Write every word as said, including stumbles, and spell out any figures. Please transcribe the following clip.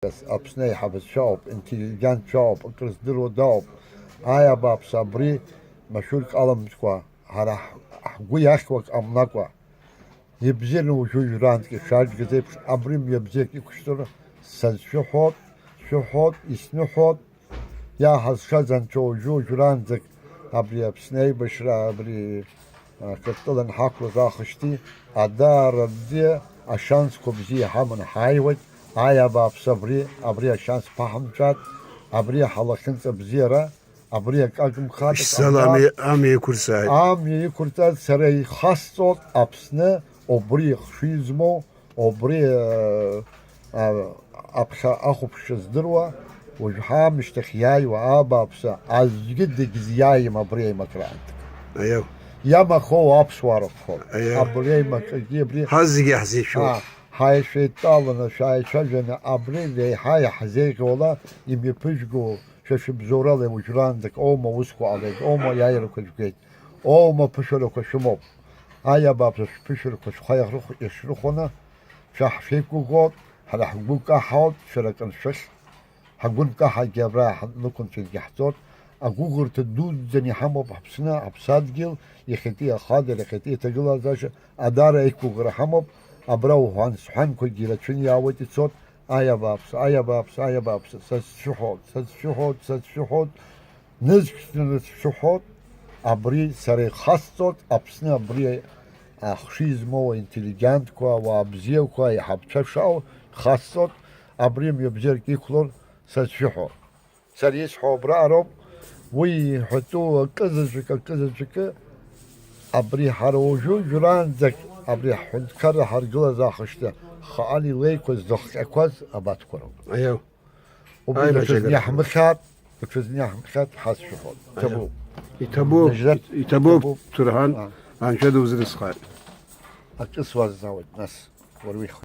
Аԥсны аиҳабацәа ауп, интеллигентцәа ауп, акрыздыруа дауп. Ааи, абааԥсы, абри машәырк аламҵкәа, ҳара ҳ-, ҳгәы иахьуа ак ҟамлакәа, ибзианы уажәы уажәраанӡагьы шәаџьгаз еиԥш, абри мҩа бзиак иқәшәҵәара сазшәыҳәоит, шәыҳәоит, исныҳәоит. Иааҳазшаз анцәа уажәы-уажәраанӡагь абри Аԥсны аибашьра, абри, а, Қырҭтәыла анҳақәлоз аахышьҭи, адаара бзиа, ашансқәа бзиа иҳаманы ҳааиуеит. Ааи, абааԥсы, абри, абри ашанс ԥаҳамҵәат, абри ҳалахьынҵа бзиара, абри акы акәымхар, Исцала амҩа, амҩа иқәырҵааит. Амҩа иқәырҵааит, сара ихасҵоит Аԥсны, убри ихшыҩ змоу, Убри, э, а, аԥхьа ахәаԥшцәа здыруа, уажә ҳаамышьҭахь иааиуа абааԥсы, аӡәгьы дагьзиааим абри аимакраантә. Аиу. Иамахоу аԥсуаа рыххоит. Аиу. Абри аимакгьы абри Ҳазегьы ҳзеишәоуп. А, ҳаишәеидтәаланы, шәааицәажәаны, абри реиҳа иаҳзеиӷьу ала имҩаԥыжәго шәа шәыбзоурала уажәраанӡак оума аусқәа ҟалеит, оума аиааирақәа жәгеит, оума аԥышәарақәа шәымоуп. Аи, абааԥсы, шәԥышәарақәа шәхы иахьрыхә-, иашрыхәаны, шәа ҳшәеиқәгәыӷуеит, ҳара ҳгәы каҳауеит, шәара акыр шәыхь, ҳгәы нкаҳагьы абра ҳнықәынҵәангьы ҳцоит, агәыӷырҭа дуӡӡаны иҳамоуп ҳаԥсны, ҳаԥсадгьыл, иахьатәи ахадара, иахьатәи аҭагылазаашьа, адара аиқәгәыӷра ҳамоуп, абра уҳәан-сҳәанқәагьы ирацәаны иаауеит, ицоит, аи, абааԥсы, аи, абааԥсы, аи, абааԥсы, сацәшәыҳәоит, сацәшәыҳәоит, сацәшәыҳәоит. Нызқьны сшәыҳәоит, абри сара ихасҵоит, Аԥсны абри ахшыҩ змоу аинтеллигентқәа, ауаа бзиақәа, аиҳабцәа шаау ихасҵоит, абри мҩабзиарак иқәлон сацәшәыҳәоит. Сара исҳәо абра ароуп, уи иҳәатәу акызаҵәык, акызаҵәыкы, абри ҳара уажәы уажәраанӡагь абри ҳҳәынҭқарра ҳаргылаз аахышьҭа хаан илеиқәаз, зыхҟьақәаз абатәқәа роуп. Аиу. Убри Аибашьра даҽазны иаҳмыхьааит, даҽазны иаҳмыхьааит, ҳазшәыҳәоит. Аиа. Иҭабуп. Иҭабуп, Нажрат, иҭабуп, иҭабуп. Ҭарҳан, А. Анцәа дузрыцхааит. Акы суазҵаауеит, нас, уара уихь.